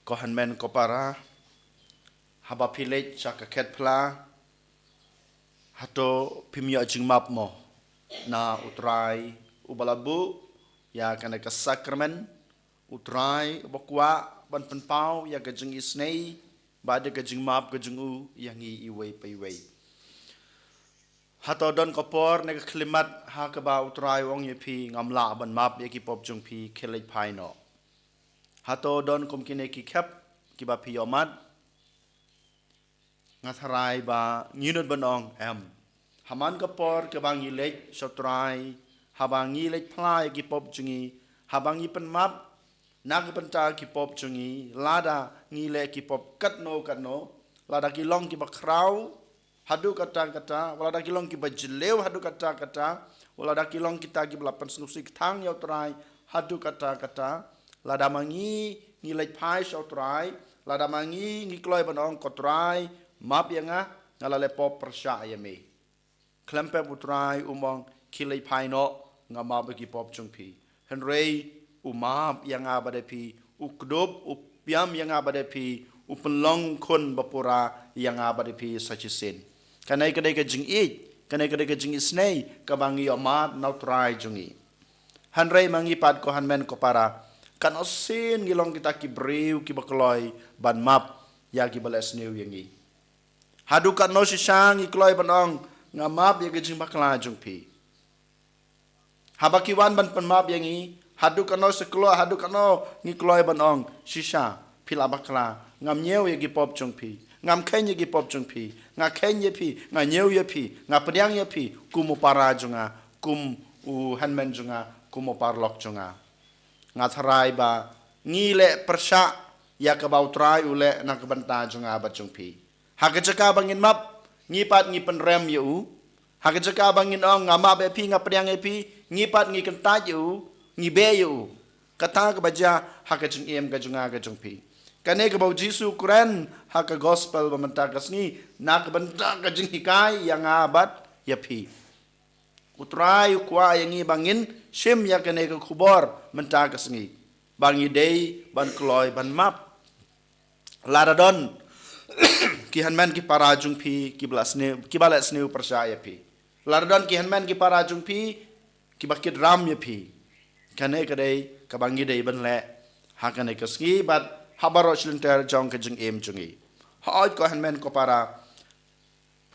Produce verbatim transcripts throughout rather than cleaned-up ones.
Ko hynmen ko para, haba phi leit sha ka khet phla, hato phim ïoh jingmap mo na U Trai uba la buh ïa kane ka sakramen, U Trai uba kwah ban pynpaw ïa ka jingisynei bad ïa ka jingmap ka jong u ïa ngi iwei pa iwei. Hato don ka por ne ka khyllipmat ha kaba U Trai u ong ïa phi, ngam lah ban map ïa ki pop jong phi, khie leit phai noh? Hato don kum kine ki khep kiba phi ïohmad? Nga tharai ba ngi nud ban ong em. Ha man ka por kaba ngi leit sha U Trai, haba ngi leit phla ïa ki pop jong ngi, haba ngi pynmap na ka bynta ki pop jong ngi, lada ngi leh ki pop katno katno, lada ki long kiba khraw haduh katta katta, wat lada ki long kiba jylliew haduh katta katta, wat lada ki long kita kiba la pynsngewsih kthang ïa U Trai haduh katta katta, lada ma ngi ngi leit phai sha U Trai, lada ma ngi ngi kloi ban ong, ko Trai, map ïa nga, nga la leh pop pyrshah ïa me. Khlem pep U Trai um ong, khie leit phai noh, nga map ïa ki pop jong phi. Hynrei u map ïa nga bad ïa phi, u kdup, u pdiang ïa nga bad ïa phi, u pynlong khun ba pura ïa nga bad ïa phi sa shisien. Kane ka dei ka jingïeit, kane ka dei ka jingisynei kaba ngi ïohmad na U Trai jong ngi. Hynrei ma ngi pat, ko hynmen ko para, katno sien ngi long kita ki briew kiba kloi ban map ïa kiba leh sniew ïa ngi? Haduh katno shisha ngi kloi ban ong, nga map ïa ka jingbakla jong phi? Haba ki wan ban pynmap ïa ngi, haduh katno shisha, haduh katno ngi kloi ban ong, shisha, phi la bakla, ngam ñiew ïa ki pop jong phi, ngam kheiñ ïa ki pop jong phi, nga kheiñ ïa phi, nga ñiew ïa phi, nga pdiang ïa phi kum u para jong nga, kum u hynmen jong nga, kum u paralok jong nga. Nga tharai ba ngi leh pyrshah ïa kaba U Trai u leh na ka bynta jong nga bad jong phi. Ha ka jaka ba ngin map, ngi pat ngi pynrem ïa u. Ha ka jaka ba ngin ong, nga map ïa phi, nga pdiang ïa phi, ngi pat ngi kyntait ïa u, ngi beh ïa u. Kata kaba jia ha ka jingim ka jong nga ka jong phi. Kane kaba U Jisu u kren ha ka gospel ba mynta ka sngi, na ka bynta ka jinghikai ïa nga bad ïa phi. U Trai u kwah ïa ngi ba ngin shim ïa kane ka khubor mynta ka sngi, ba ngi dei ban kloi ban map. Lada don ki hynmen ki para jong phi kiba leh sniew, kiba leh sniew pyrshah ïa phi, lada don ki hynmen ki para jong phi kiba kit ram ïa phi, kane ka dei kaba ngi dei ban leh ha kane ka sngi bad ha baroh shi lynter jong ka jingim jong ngi. Hooid, ko hynmen ko para,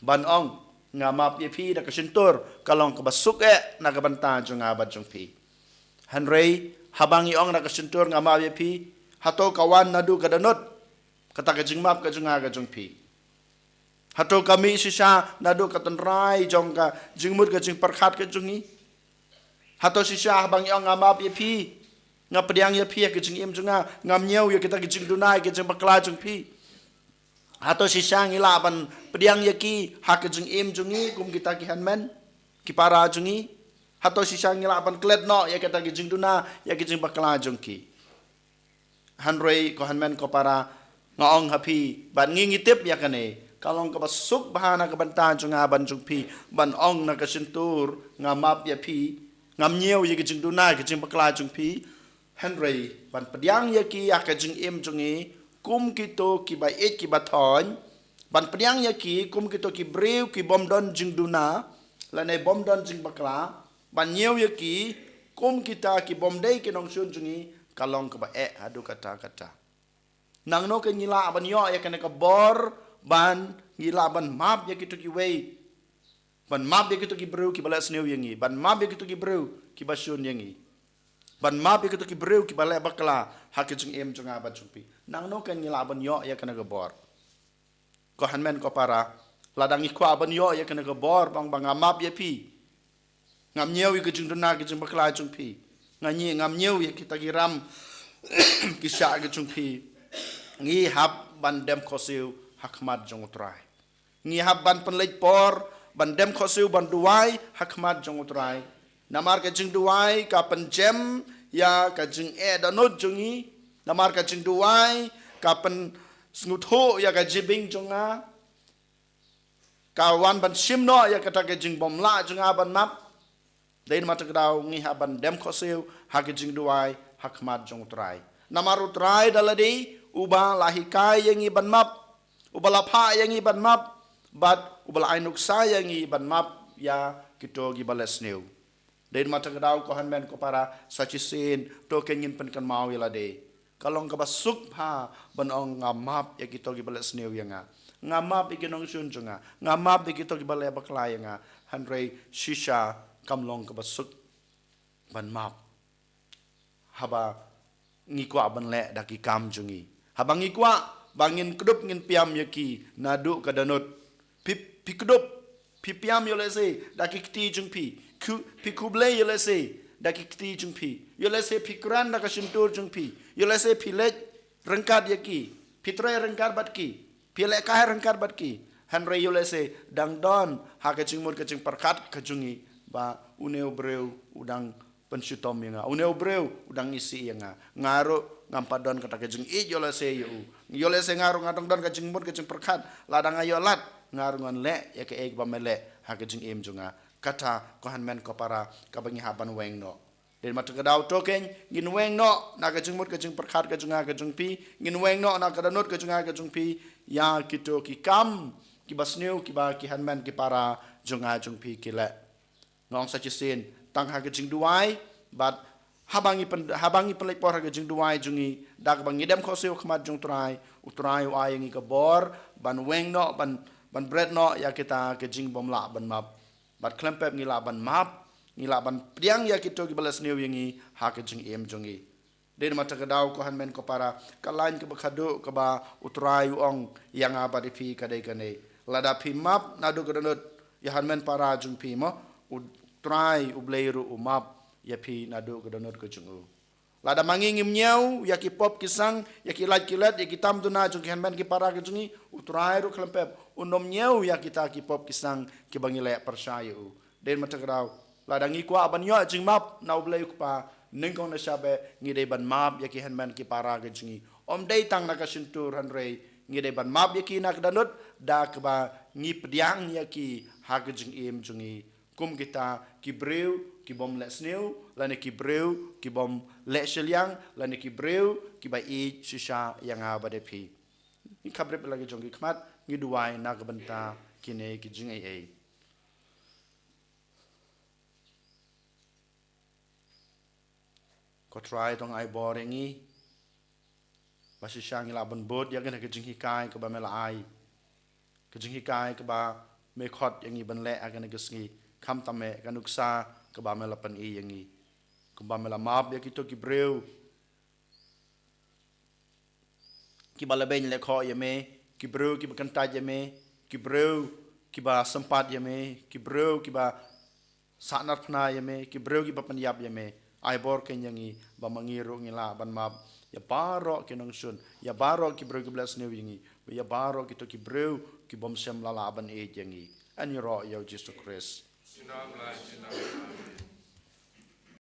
ban ong, nga map ïa phi da ka shyntur, ka long kaba suk eh na ka bynta jong nga bad jong phi. Hynrei haba ngi ong da ka shyntur, nga map ïa phi, hato ka wan naduh ka dohnud kata ka jingmap ka jong nga ka jong phi? Hato ka mih shisha naduh ka tynrai jong ka jingmut ka jingpyrkhat ka jong ngi? Hato shisha haba ngi ong, nga map ïa phi, nga pdiang ïa phi ha ka jingim jong nga, ngam ñiew ïa kita ki jingduna, ki jingbakla jong phi? Hato shisha ngi lah ban pdiang ïa ki ha ka jingim jong ngi kum kita ki hynmen ki para jong ngi? Hato shisha ngi lah ban klet noh ïa kita ki jingduna, ïa ki jingbakla jong ki? Hynrei ko hynmen ko para, nga ong ha phi, bad ngi ngi tip ïa kane, ka long kaba suk bha na ka bynta jong nga bad jong phi ban ong na ka shyntur, nga map ïa phi, ngam ñiew ïa ki jingduna, ki jingbakla jong phi. Hynrei ban pdiang ïa ki ha ka jingim jong ngi kum kito kiba ïeit kiba thoiñ, ban pdiang ïa ki kum kito ki briew ki bym don jingduna lane bym don jingbakla, ban ñiew ïa ki kum kita ki bym dei ki nongshun jong ngi, ka long kaba eh haduh katta katta. Nangno kan ngi lah ban ïoh ïa kane ka bor, ban ngi lah ban map ïa kito kiwei, ban map ïa kito ki briew kiba leh sniew ïa ngi, ban map ïa kito ki briew kiba shun ïa ngi, ban map ïa kito ki briew kiba leh bakla ha ka jingim jong nga bad jong phi? Nangno kan ngi lah ban ïoh ïa kane ka bor? Ko hynmen ko para, lada ngi kwah ban ïoh ïa kane ka bor, ban ong ba nga map ïa phi, ngam ñiew ïa ka jingduna, ka jingbakla jong phi, nga ñi, ngam ñiew ïa kita ki ram ki shah ka jong phi, ngi hap ban dem khohsiew ha khmat jong U Trai. Ngi hap ban pynleit por ban dem khohsiew, ban duwai ha khmat jong U Trai. Namar ka jingduwai ka pynjem ïa ka jingeh dohnud jong ngi. Namar ka jingduwai ka pynsngewthuh ïa ka jingbieit jong nga, ka wan ban shim noh ïa kata ka jingbymlah jong nga ban map. Dei namar kata ka daw ngi hap ban dem khohsiew ha ka jingduwai ha khmat jong U Trai. Namar U Trai da lade Uba la hikai ïa ngi ban map, uba la phah ïa ngi ban map, bad uba la ai nuksa ïa ngi ban map ïa kito kiba leh sniew. Dei namar kata ka daw ko hynmen ko para, sa shisien to kein ngin pynkynmaw ïa lade. Ka long kaba suk bha ban ong nga map ïa kito kiba leh sniew ïa nga. Nga map ïa ki nongshun jong nga. Nga map ïa kito kiba leh bakla ïa nga. Hynrei shisha kam long kaba suk ban map haba ngi kwah ban leh da ki kam jong ngi. Haba ngi kwah ba ngin kdup ngin piam ïa ki naduh ka dohnud. Phi, phi kdup, phi piam ïoh lehse da ki kti jong phi. Khu, phi khublei ïoh lehse da ki kti jong phi. Ïoh lehse phi kren da ka shyntur jong phi. Ïoh lehse phi leit ryngkat ïa ki. Phi trei ryngkat bad ki. Phi lehkai ryngkat bad ki. Hynrei ïoh lehse dang don ha ka jingmut ka jingpyrkhat ka jong ngi ba une u briew u dang pynshitom ïa nga. Une u briew u dang isih ïa nga. Nga ruh ngam pat don kata ka jingïeit ïoh lehse ïa u. Ïoh lehse nga ruh nga dang don ka jingmut ka jingpyrkhat. Lada nga ïoh lad nga ruh ngan leh ïa kaei kaba me leh ha ka jingim jong nga. Kata ko hynmen ko para kaba ngi hap ban weng noh. Dei namar kata ka daw to kein ngin weng noh na ka jingmut ka jingpyrkhat ka jong nga ka jong phi. Ngin weng noh na ka dohnud ka jong nga ka jong phi ïa kito ki kam kiba sniew kiba ki hynmen ki para jong nga jong phi ki leh. Nga ong sa shisien tang ha ka jingduwai, bad haba ngi pyn, haba ngi pynleit por ha ka jingduwai jong ngi da kaba ngi dem khohsiew ha khmat jong u Trai, u Trai u ai ïa ngi ka bor ban weng noh, ban, ban bret noh ïa kita ki jingbymlah ban map. Bad khlem pep ngi lah ban map, ngi lah ban pdiang ïa kito kiba leh sniew ïa ngi ha ka jingim jong ngi. Dei namar kata ka daw ko hynmen ko para, ka lain kaba khadduh kaba u Trai u ong ïa nga bad ïa phi ka dei kane. Lada phi map naduh ka dohnud ïa hynmen para jong phi mo, u Trai u Blei ruh u map ïa phi naduh ka dohnud ka jong u. Lada ma ngi ngim ñiew ïa ki pop ki sang, ïa ki lait ki let, ïa ki tam duna jong ki hynmen ki para ka jong ngi, u Trai ruh khlem pep un ym ñiew ïa kita ki pop ki sang kiba ngi leh pyrshah ïa u. Dei namar kata ka daw, lada ngi kwah ban ïoh jingmap na u Blei u Kpa, nyngkong na shabar ngi dei ban map ïa ki hynmen ki para ka jong ngi. Ym dei tang na ka shyntur hynrei ngi dei ban map ïa ki na ka dohnud da kaba ngi pdiang ïa ki ha ka jingim jong ngi. Kum kita ki briew ki bym leh sniew, lane ki briew ki bym leh shiliang, lane ki briew kiba ïeit shisha ïa nga bad ïa phi. Ngi khapbrip la ki jong ki khmat, ngi duwai na ka bynta kine ki jingaiei. Ko Trai to ai bor ïa ngi ba shisha ngi lah ban bud ïa kane ka jinghikai kaba me la ai, ka jinghikai kaba me khot ïa ngi ban leh ha kane ka sngi, khamtam eh ka nuksa kaba me la pyni ïa ngi, kumba me la map ïa kito ki briew kiba la beiñ leh khoh ïa me, ki briew kiba kyntait ïa me, ki briew kiba sympat ïa me, ki briew kiba sahnarphna ïa me, ki briew kiba pynïap ïa me. Ai bor kein ïa ngi ba ma ngi ruh ngi lah ban map ïa baroh ki nongshun, ïa baroh ki briew kiba leh sniew ïa ngi, ïa baroh kito ki briew ki bym shym la lah ban ïeit ïa ngi. Ngi ïaroh ïa u Jisu Khrist.